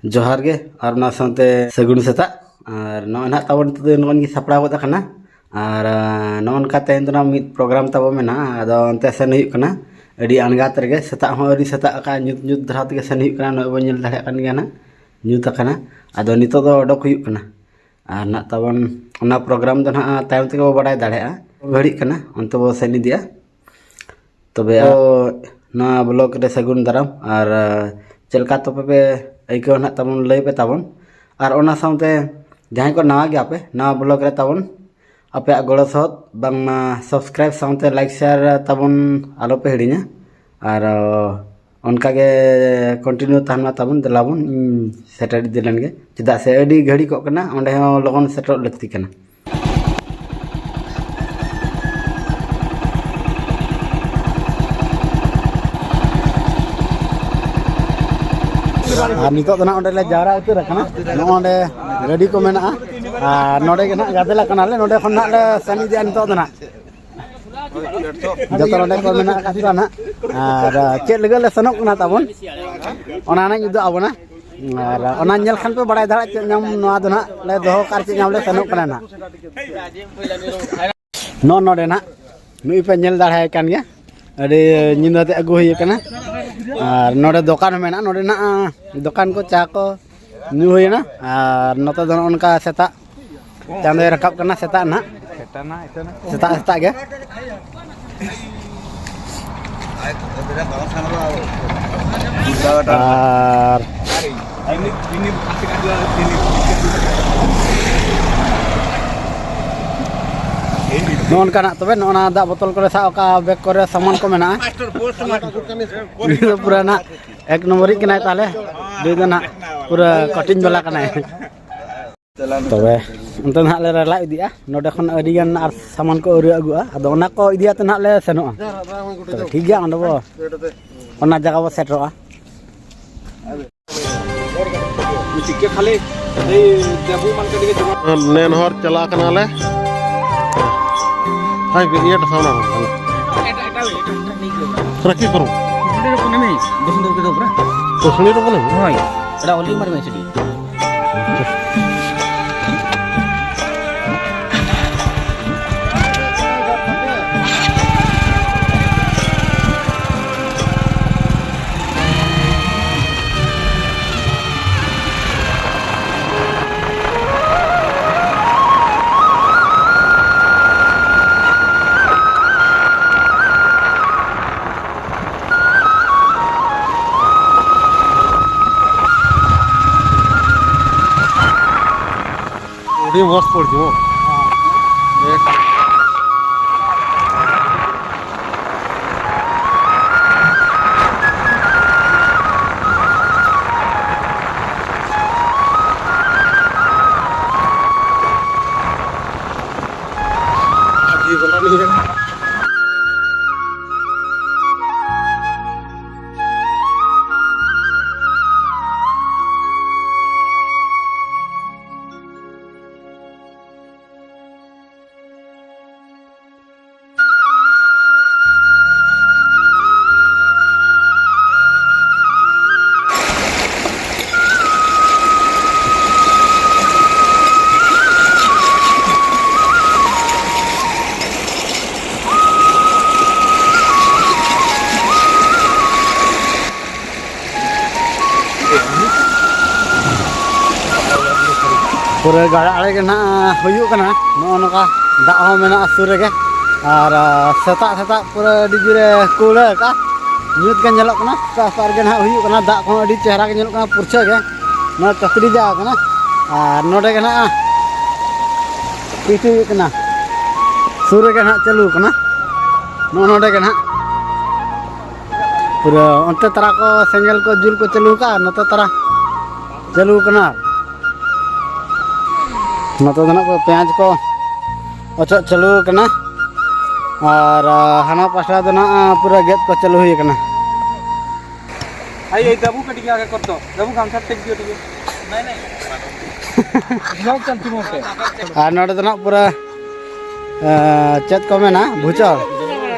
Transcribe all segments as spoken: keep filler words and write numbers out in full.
ᱡᱚᱦᱟᱨ ᱜᱮ, ᱟᱨ ᱚᱱᱟ ᱥᱟᱶᱛᱮ ᱥᱟᱹᱜᱩᱱ ᱥᱮᱛᱟᱜ᱾ ᱟᱨ ᱱᱚᱜᱼᱚᱭ ᱱᱟᱦᱟᱜ ᱛᱟᱵᱚᱱ ᱱᱤᱛᱚᱜ ᱫᱚ ᱱᱚᱜᱼᱚᱭ ᱜᱮ ᱥᱟᱯᱲᱟᱣ ᱜᱚᱫ ᱟᱠᱟᱱᱟ᱾ ᱟᱨ, ᱟᱸ, ᱱᱚᱜᱼᱚ ᱱᱚᱝᱠᱟ ᱛᱮᱦᱮᱧ ᱫᱚ ᱱᱟᱦᱟᱜ ᱢᱤᱫ ᱯᱨᱳᱜᱨᱟᱢ ᱛᱟᱵᱚ ᱢᱮᱱᱟᱜᱼᱟ, ᱟᱫᱚ ᱚᱱᱛᱮ ᱥᱮᱱ ᱦᱩᱭᱩᱜ ᱠᱟᱱᱟ᱾ ᱟᱹᱰᱤ ᱟᱬᱜᱟᱛ ᱨᱮᱜᱮ, ᱥᱮᱛᱟᱜ ᱦᱚᱸ ᱟᱹᱣᱨᱤ ᱥᱮᱛᱟᱜ ᱟᱠᱟᱱᱟ, ᱧᱩᱛ ᱧᱩᱛ ᱫᱷᱟᱨᱟ ᱛᱮᱜᱮ ᱥᱮᱱ ᱦᱩᱭᱩᱜ ᱠᱟᱱᱟ᱾ ᱱᱚᱜᱼᱚᱭ ᱵᱚᱱ ᱧᱮᱞ ᱫᱟᱲᱮᱭᱟᱜ ᱠᱟᱱ ᱜᱮᱭᱟ ᱱᱟᱦᱟᱜ, ᱧᱩᱛ ᱟᱠᱟᱱᱟ᱾ ᱟᱫᱚ ᱱᱤᱛᱚᱜ ᱫᱚ ᱚᱰᱚᱠ ᱦᱩᱭᱩᱜ ᱠᱟᱱᱟ᱾ ᱟᱨ ᱱᱟᱦᱟᱜ ᱛᱟᱵᱚᱱ ᱚᱱᱟ ᱯᱨᱳᱜᱨᱟᱢ ᱫᱚ ᱱᱟᱦᱟᱜ ᱛᱟᱭᱚᱢ ᱛᱮᱜᱮ ᱵᱚ ᱵᱟᱰᱟᱭ ᱫᱟᱲᱮᱭᱟᱜᱼᱟ᱾ ᱜᱷᱟᱹᱲᱤᱡ ᱠᱟᱱᱟ, ᱚᱱᱛᱮ ᱵᱚ ᱥᱮᱱ ᱤᱫᱤᱜᱼᱟ᱾ ᱛᱚᱵᱮ ᱟᱵᱚ ᱱᱚᱣᱟ ᱵᱞᱚᱜ ᱨᱮ ᱥᱟᱹᱜᱩᱱ ᱫᱟᱨᱟᱢ, ᱟᱨ, ᱟᱸ, ᱪᱮᱫ ᱞᱮᱠᱟ ᱛᱚᱵᱮ ᱯᱮ ᱟᱹᱭᱠᱟᱹᱣᱟ ᱱᱟᱦᱟᱜ ᱛᱟᱵᱚᱱ, ᱞᱟᱹᱭ ᱯᱮ ᱛᱟᱵᱚᱱ᱾ ᱟᱨ ᱚᱱᱟ ᱥᱟᱶᱛᱮ ᱡᱟᱦᱟᱸᱭ ᱠᱚ ᱱᱟᱣᱟ ᱜᱮᱭᱟ ᱯᱮ ᱱᱚᱣᱟ ᱵᱞᱚᱜ ᱨᱮ ᱛᱟᱵᱚᱱ, ᱟᱯᱮᱭᱟᱜ ᱜᱚᱲᱚ ᱥᱚᱦᱚᱫ ᱵᱟᱝᱢᱟ ᱥᱟᱵᱥᱠᱨᱟᱭᱤᱵ ᱥᱟᱶᱛᱮ ᱞᱟᱭᱤᱠ ᱥᱮᱭᱟᱨ ᱛᱟᱵᱚᱱ ᱟᱞᱚ ᱯᱮ ᱦᱤᱲᱤᱧᱟ᱾ ᱟᱨ, ᱟᱸ, ᱚᱱᱠᱟ ᱜᱮ ᱠᱚᱱᱴᱤᱱᱤᱭᱩ ᱛᱟᱦᱮᱱ ᱢᱟ ᱛᱟᱵᱚᱱ᱾ ᱫᱮᱞᱟ ᱵᱚᱱ, ᱤᱧ ᱥᱮᱴᱮᱨ ᱤᱫᱤ ᱞᱮᱱ ᱜᱮ, ᱪᱮᱫᱟᱜ ᱥᱮ ᱟᱹᱰᱤ ᱜᱷᱟᱹᱲᱤᱠᱚᱜ ᱠᱟᱱᱟ, ᱚᱸᱰᱮ ᱦᱚᱸ ᱞᱚᱜᱚᱱ ᱥᱮᱴᱮᱨᱚᱜ ᱞᱟᱹᱠᱛᱤ ᱠᱟᱱᱟ᱾ ᱟᱨ ᱱᱤᱛᱚᱜ ᱫᱚ ᱱᱟᱜ ᱚᱸᱰᱮ ᱞᱮ ᱡᱟᱣᱨᱟ ᱩᱛᱟᱹᱨ ᱟᱠᱟᱱᱟ᱾ ᱱᱚᱜᱼᱚ ᱱᱚᱸᱰᱮ ᱜᱟᱹᱰᱤ ᱠᱚ ᱢᱮᱱᱟᱜᱼᱟ, ᱟᱨ ᱱᱚᱸᱰᱮ ᱜᱮ ᱱᱟᱜ ᱜᱟᱫᱮᱞ ᱟᱠᱟᱱᱟᱞᱮ᱾ ᱱᱚᱸᱰᱮ ᱠᱷᱚᱱ ᱱᱟᱜ ᱞᱮ ᱥᱮᱱ ᱤᱫᱤᱜᱼᱟ ᱱᱤᱛᱚᱜ ᱫᱚ ᱱᱟᱜ᱾ ᱡᱚᱛᱚ ᱱᱚᱸᱰᱮ ᱠᱚ ᱢᱮᱱᱟᱜ ᱟᱠᱟᱫ ᱠᱚᱣᱟ ᱱᱟᱜ᱾ ᱟᱨ ᱪᱮᱫ ᱞᱟᱹᱜᱤᱫ ᱞᱮ ᱥᱮᱱᱚᱜ ᱠᱟᱱᱟ ᱛᱟᱵᱚᱱ, ᱚᱱᱟ ᱱᱟᱜ ᱤᱧ ᱩᱫᱩᱜ ᱟᱵᱚᱱᱟ᱾ ᱟᱨ ᱚᱱᱟ ᱧᱮᱞ ᱠᱷᱟᱱ ᱯᱮ ᱵᱟᱲᱟᱭ ᱫᱟᱲᱮᱭᱟᱜᱼᱟ ᱪᱮᱫ ᱧᱟᱢ ᱱᱚᱣᱟ ᱫᱚ ᱱᱟᱜ ᱞᱮ ᱫᱚᱦᱚ ᱠᱟᱜᱼᱟ, ᱪᱮᱫ ᱧᱟᱢ ᱞᱮ ᱥᱮᱱᱚᱜ ᱠᱟᱱᱟ ᱱᱟᱜ᱾ ᱱᱚᱜᱼᱚ ᱱᱚᱰᱮ ᱱᱟᱜ ᱱᱩᱭ ᱯᱮ ᱧᱮᱞ ᱫᱟᱲᱮᱭᱟᱭ ᱠᱟᱱ ᱜᱮᱭᱟ, ᱟᱹᱰᱤ ᱧᱤᱫᱟᱹ ᱛᱮ ᱟᱹᱜᱩ ᱦᱩᱭ ᱟᱠᱟᱱᱟ᱾ ᱟᱨ ᱱᱚᱰᱮ ᱫᱚᱠᱟᱱ ᱦᱚᱸ ᱢᱮᱱᱟᱜᱼᱟ, ᱱᱚᱰᱮ ᱱᱟᱜ ᱫᱚᱠᱟᱱ ᱠᱚ, ᱪᱟ ᱠᱚ ᱧᱩ ᱦᱩᱭᱮᱱᱟ᱾ ᱟᱨ ᱱᱚᱛᱮ ᱫᱚ ᱱᱚᱜᱼᱚ ᱱᱚᱝᱠᱟ ᱥᱮᱛᱟᱜ ᱪᱟᱸᱫᱚᱭ ᱨᱟᱠᱟᱵ ᱠᱟᱱᱟ, ᱥᱮᱛᱟᱜ ᱱᱟᱜ, ᱥᱮᱛᱟᱜ ᱥᱮᱛᱟᱜ ᱜᱮ᱾ ᱟᱨ ᱱᱚᱜᱼᱚ ᱱᱚᱝᱠᱟᱱᱟᱜ ᱛᱚᱵᱮ ᱱᱚᱜᱼᱚ ᱱᱟ ᱫᱟᱜ ᱵᱳᱛᱚᱞ ᱠᱚᱨᱮ ᱥᱟᱵ ᱠᱟᱜᱼᱟ, ᱵᱮᱜᱽ ᱠᱚᱨᱮ ᱥᱟᱢᱟᱱ ᱠᱚ ᱢᱮᱱᱟᱜᱼᱟ᱾ ᱱᱩᱭ ᱫᱚ ᱯᱩᱨᱟᱹ ᱱᱟᱜ ᱮᱠ ᱱᱚᱢᱵᱚᱨᱤᱡ ᱠᱟᱱᱟᱭ ᱛᱟᱦᱞᱮ᱾ ᱱᱩᱭ ᱫᱚ ᱱᱟᱜ ᱯᱩᱨᱟᱹ ᱠᱚᱴᱷᱤᱱ ᱵᱟᱞᱟ ᱠᱟᱱᱟᱭ᱾ ᱛᱚᱵᱮ ᱚᱱᱛᱮ ᱱᱟᱦᱟᱜ ᱞᱮ ᱨᱟᱞᱟ ᱤᱫᱤᱜᱼᱟ᱾ ᱱᱚᱰᱮ ᱠᱷᱚᱱ ᱟᱹᱰᱤ ᱜᱟᱱ ᱟᱨ ᱥᱟᱢᱟᱱ ᱠᱚ ᱟᱹᱣᱨᱤ ᱟᱹᱜᱩᱜᱼᱟ, ᱟᱫᱚ ᱚᱱᱟ ᱠᱚ ᱤᱫᱤᱭᱟᱛᱮ ᱱᱟᱦᱟᱜ ᱞᱮ ᱥᱮᱱᱚᱜᱼᱟ᱾ ᱛᱚᱵᱮ ᱴᱷᱤᱠ ᱜᱮᱭᱟ, ᱚᱸᱰᱮ ᱵᱚ, ᱚᱱᱟ ᱡᱟᱭᱜᱟ ᱵᱚ ᱥᱮᱴᱮᱨᱚᱜᱼᱟ᱾ ᱱᱮᱱᱦᱚᱨ ᱪᱟᱞᱟᱜ ᱠᱟᱱᱟᱞᱮ᱾ ᱦᱟᱭ ᱵᱮ, ᱤᱭᱟᱹ ᱴᱷᱟᱥᱟᱣ ᱱᱟ᱾ ᱮᱴᱟᱜ, ᱮᱴᱟᱜ, ᱮᱴᱟᱜ, ᱮᱴᱟᱜ ᱱᱤᱭᱟᱹ ᱜᱮ᱾ ᱛᱚᱨᱟ ᱠᱤ ᱠᱚᱨᱚ? ᱱᱚᱰᱮ ᱫᱚ ᱠᱩᱱᱟᱹᱢᱤ, ᱵᱚᱥᱚᱱᱛ ᱯᱩᱨ ᱫᱚ ᱯᱩᱨᱟ᱾ ᱛᱚ ᱥᱩᱱᱤ ᱨᱚᱠᱚ ᱱᱟᱢᱤ? ᱦᱳᱭ᱾ ᱮᱴᱟᱜ ᱦᱚᱞᱤ ᱢᱟᱨ ᱢᱮᱥ ᱰᱤ᱾ ᱟᱹᱰᱤ ᱢᱚᱡᱽ ᱯᱚᱲ ᱡᱚ᱾ ᱯᱩᱨᱟᱹ ᱜᱟᱰᱟ ᱟᱲᱮ ᱜᱮ ᱱᱟᱦᱟᱜ ᱦᱩᱭᱩᱜ ᱠᱟᱱᱟ᱾ ᱱᱚᱜᱼᱚ ᱱᱚᱝᱠᱟ ᱫᱟᱜ ᱦᱚᱸ ᱢᱮᱱᱟᱜᱼᱟ ᱥᱩᱨ ᱨᱮᱜᱮ᱾ ᱟᱨ, ᱟ, ᱥᱮᱛᱟᱜ ᱥᱮᱛᱟᱜ ᱯᱩᱨᱟᱹ ᱟᱹᱰᱤ ᱡᱳᱨᱮ ᱠᱩᱲᱟᱹ ᱟᱠᱟᱫᱼᱟ᱾ ᱧᱩᱛ ᱜᱮ ᱧᱮᱞᱚᱜ ᱠᱟᱱᱟ᱾ ᱥᱮᱛᱟᱜ ᱥᱮᱛᱟᱜ ᱨᱮᱜᱮ ᱱᱟᱦᱟᱜ ᱦᱩᱭᱩᱜ ᱠᱟᱱᱟ᱾ ᱫᱟᱜ ᱠᱚᱦᱚᱸ ᱟᱹᱰᱤ ᱪᱮᱦᱨᱟ ᱜᱮ ᱧᱮᱞᱚᱜ ᱠᱟᱱᱟ, ᱯᱩᱨᱪᱷᱟᱹ ᱜᱮ᱾ ᱱᱚᱣᱟ ᱪᱟᱹᱛᱲᱤ ᱡᱟᱭᱜᱟ ᱠᱟᱱᱟ᱾ ᱟᱨ ᱱᱚᱰᱮ ᱜᱮ ᱱᱟᱦᱟᱜ ᱯᱤᱪ ᱦᱩᱭᱩᱜ ᱠᱟᱱᱟ᱾ ᱥᱩᱨ ᱨᱮᱜᱮ ᱱᱟᱦᱟᱜ ᱪᱟᱹᱞᱩ ᱠᱟᱱᱟ᱾ ᱱᱚᱜᱼᱚ ᱱᱚᱰᱮ ᱜᱮ ᱱᱟᱦᱟᱜ᱾ ᱯᱩᱨᱟᱹ ᱚᱱᱛᱮ ᱛᱟᱨᱟ ᱠᱚ ᱥᱮᱸᱜᱮᱞ ᱠᱚ ᱡᱩᱞ ᱠᱚ ᱪᱟᱹᱞᱩ ᱟᱠᱟᱫᱼᱟ, ᱱᱚᱛᱮ ᱛᱟᱨᱟ ᱪᱟᱹᱞᱩ ᱟᱠᱟᱱᱟ᱾ ᱱᱚᱛᱮ ᱫᱚ ᱱᱟᱜ ᱯᱮᱸᱭᱟᱡᱽ ᱠᱚ ᱚᱪᱚᱜ ᱪᱟᱹᱞᱩ ᱟᱠᱟᱱᱟ᱾ ᱟᱨ, ᱟ, ᱦᱟᱱᱟ ᱯᱟᱥᱴᱟ ᱫᱚ ᱱᱟᱜ, ᱟ, ᱯᱩᱨᱟᱹ ᱜᱮᱫ ᱠᱚ ᱪᱟᱹᱞᱩ ᱦᱩᱭ ᱟᱠᱟᱱᱟ᱾ ᱟᱭ, ᱟᱭ, ᱫᱟᱵᱩ ᱠᱟᱹᱴᱤᱡ ᱟᱜᱮ ᱠᱚᱨ ᱫᱚ᱾ ᱫᱟᱵᱩ ᱜᱟᱢᱪᱷᱟ ᱴᱮᱠ ᱫᱤᱭᱳ ᱴᱷᱤᱠ ᱜᱮᱭᱟ᱾ ᱵᱞᱚᱜ ᱪᱟᱞᱛᱤ ᱢᱳᱲ ᱯᱮ᱾ ᱟᱨ ᱱᱚᱰᱮ ᱫᱚ ᱱᱟᱜ ᱯᱩᱨᱟᱹ, ᱟ, ᱪᱮᱫ ᱠᱚ ᱢᱮᱱᱟ, ᱵᱷᱩᱪᱚᱲ,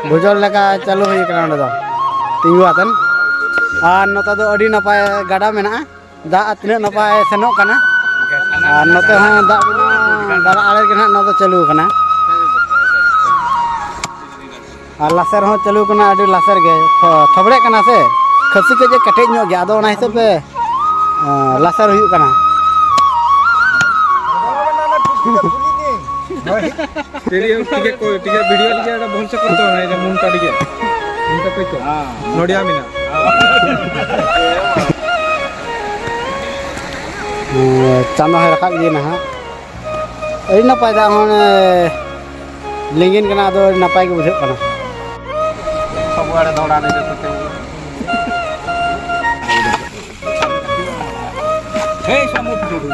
ᱵᱷᱩᱪᱚᱲ ᱞᱮᱠᱟ ᱪᱟᱹᱞᱩ ᱦᱩᱭ ᱟᱠᱟᱱᱟ ᱱᱚᱰᱮ ᱫᱚ, ᱛᱤᱸᱜᱩ ᱟᱛᱮᱱ᱾ ᱟᱨ ᱱᱚᱛᱮ ᱫᱚ ᱟᱹᱰᱤ ᱱᱟᱯᱟᱭ ᱜᱟᱰᱟ ᱢᱮᱱᱟᱜᱼᱟ᱾ ᱫᱟᱜ ᱛᱤᱱᱟᱹᱜ ᱱᱟᱯᱟᱭ ᱥᱮᱱᱚᱜ ᱠᱟᱱᱟ᱾ ᱟᱨ ᱱᱚᱛᱮ ᱦᱚᱸ ᱫᱟᱜ ᱢᱮᱱᱟᱜᱼᱟ, ᱜᱟᱰᱟ ᱟᱲᱮ ᱨᱮᱜᱮ ᱱᱟᱦᱟᱜ ᱱᱚᱣᱟ ᱫᱚ ᱪᱟᱹᱞᱩ ᱟᱠᱟᱱᱟ᱾ ᱟᱨ ᱞᱟᱥᱮᱨ ᱦᱚᱸ ᱪᱟᱹᱞᱩ ᱠᱟᱱᱟ, ᱟᱹᱰᱤ ᱞᱟᱥᱮᱨ ᱜᱮ᱾ ᱛᱷᱚ-, ᱛᱷᱚᱵᱲᱮᱜ ᱠᱟᱱᱟ ᱥᱮ, ᱠᱷᱟᱹᱥᱤ ᱠᱟᱹᱡ ᱮ ᱠᱮᱴᱮᱡ ᱧᱚᱜ ᱜᱮᱭᱟ, ᱟᱫᱚ ᱚᱱᱟ ᱦᱤᱥᱟᱹᱵ ᱛᱮ, ᱮᱸ, ᱞᱟᱥᱮᱨ ᱦᱩᱭᱩᱜ ᱠᱟᱱᱟ᱾ ᱦᱳᱭ᱾ ᱴᱤᱠᱮ, ᱴᱤᱠᱮ, ᱴᱤᱠᱮ ᱵᱷᱤᱰᱤᱭᱳ ᱴᱤᱠᱮ ᱮᱴᱟ ᱵᱷᱚᱞ ᱥᱮ ᱠᱚᱨᱛᱮ ᱦᱚᱵᱮ, ᱮᱴᱟ ᱢᱩᱱᱴᱟ ᱴᱤᱠᱮ᱾ ᱢᱩᱱᱴᱟ ᱠᱚᱭ ᱠᱚ? ᱦᱮᱸ᱾ ᱱᱚᱰᱤᱭᱟ ᱢᱮᱱᱟᱜ᱾ ᱦᱮᱸ, ᱪᱟᱸᱫᱚ ᱦᱚᱸᱭ ᱨᱟᱠᱟᱵ ᱤᱫᱤᱭᱮᱱᱟ ᱦᱟᱸᱜ᱾ ᱟᱹᱰᱤ ᱱᱟᱯᱟᱭ ᱫᱟᱜ ᱦᱚᱸ ᱚᱱᱮ ᱞᱤᱸᱜᱤᱱ ᱠᱟᱱᱟ, ᱟᱫᱚ ᱟᱹᱰᱤ ᱱᱟᱯᱟᱭ ᱜᱮ ᱵᱩᱡᱷᱟᱹᱜ ᱠᱟᱱᱟ᱾ ᱥᱚᱵ ᱟᱲᱮ ᱫᱚ ᱚᱲᱟᱜ ᱨᱮ ᱡᱚᱛᱚ ᱛᱮ᱾ ᱦᱮᱸ, ᱥᱟᱹᱢᱩᱫ ᱴᱩᱰᱩ᱾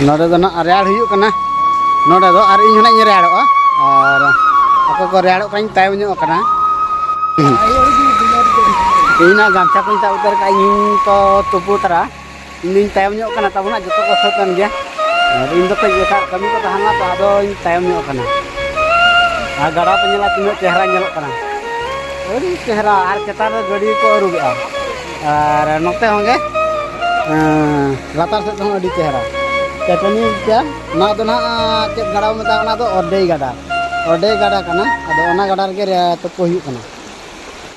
ᱱᱚᱰᱮ ᱫᱚ ᱱᱟᱜ ᱨᱮᱭᱟᱲ ᱦᱩᱭᱩᱜ ᱠᱟᱱᱟ᱾ ᱱᱚᱰᱮ ᱫᱚ ᱟᱨ ᱤᱧ ᱦᱚᱸ ᱱᱟᱜ ᱤᱧ ᱨᱮᱭᱟᱲᱚᱜᱼᱟ᱾ ᱟᱨ ᱚᱠᱚᱭ ᱠᱚ ᱨᱮᱭᱟᱲᱚᱜ ᱠᱟᱱᱟ, ᱤᱧ ᱛᱟᱭᱚᱢ ᱧᱚᱜ ᱠᱟᱱᱟ᱾ ᱤᱧ ᱱᱟᱜ ᱜᱟᱢᱪᱷᱟ ᱠᱚᱧ ᱥᱟᱵ ᱩᱛᱟᱹᱨ ᱠᱟᱜᱼᱟ, ᱤᱧ ᱛᱚ ᱛᱩᱯᱩ ᱛᱟᱨᱟ᱾ ᱤᱧ ᱫᱩᱧ ᱛᱟᱭᱚᱢ ᱧᱚᱜ ᱠᱟᱱᱟ, ᱛᱟᱵᱚᱱᱟᱜ ᱡᱚᱛᱚ ᱠᱚ ᱥᱟᱹᱛ ᱮᱱ ᱜᱮᱭᱟ᱾ ᱟᱨ ᱤᱧ ᱫᱚ ᱠᱟᱹᱡ ᱮᱴᱟᱜ ᱠᱟᱹᱢᱤ ᱠᱚ ᱛᱟᱦᱮᱸ ᱞᱮᱱᱟ ᱛᱚ, ᱟᱫᱚᱧ ᱛᱟᱭᱚᱢ ᱧᱚᱜ ᱠᱟᱱᱟ᱾ ᱟᱨ ᱜᱟᱰᱟ ᱯᱮ ᱧᱮᱞᱟ ᱛᱤᱱᱟᱹᱜ ᱪᱮᱦᱨᱟ ᱧᱮᱞᱚᱜ ᱠᱟᱱᱟ, ᱟᱹᱰᱤ ᱪᱮᱦᱨᱟ᱾ ᱟᱨ ᱪᱮᱛᱟᱱ ᱨᱮ ᱜᱟᱹᱰᱤ ᱠᱚ ᱟᱹᱨᱩᱵᱮᱜᱼᱟ᱾ ᱟᱨ ᱱᱚᱛᱮ ᱦᱚᱸ ᱜᱮ, ᱮᱸ, ᱞᱟᱛᱟᱨ ᱥᱮᱫ ᱛᱮᱦᱚᱸ ᱟᱹᱰᱤ ᱪᱮᱦᱨᱟ᱾ ᱪᱟᱹᱴᱟᱹᱱᱤ ᱜᱮᱭᱟ᱾ ᱚᱱᱟ ᱫᱚ ᱱᱟᱦᱟᱜ ᱪᱮᱫ ᱜᱟᱰᱟ ᱵᱚ ᱢᱮᱛᱟᱜᱼᱟ? ᱚᱱᱟ ᱫᱚ ᱚᱨᱰᱮᱭ ᱜᱟᱰᱟ, ᱚᱨᱰᱮᱭ ᱜᱟᱰᱟ ᱠᱟᱱᱟ᱾ ᱟᱫᱚ ᱚᱱᱟ ᱜᱟᱰᱟ ᱨᱮᱜᱮ ᱨᱮ-, ᱛᱩᱯᱩ ᱦᱩᱭᱩᱜ ᱠᱟᱱᱟ᱾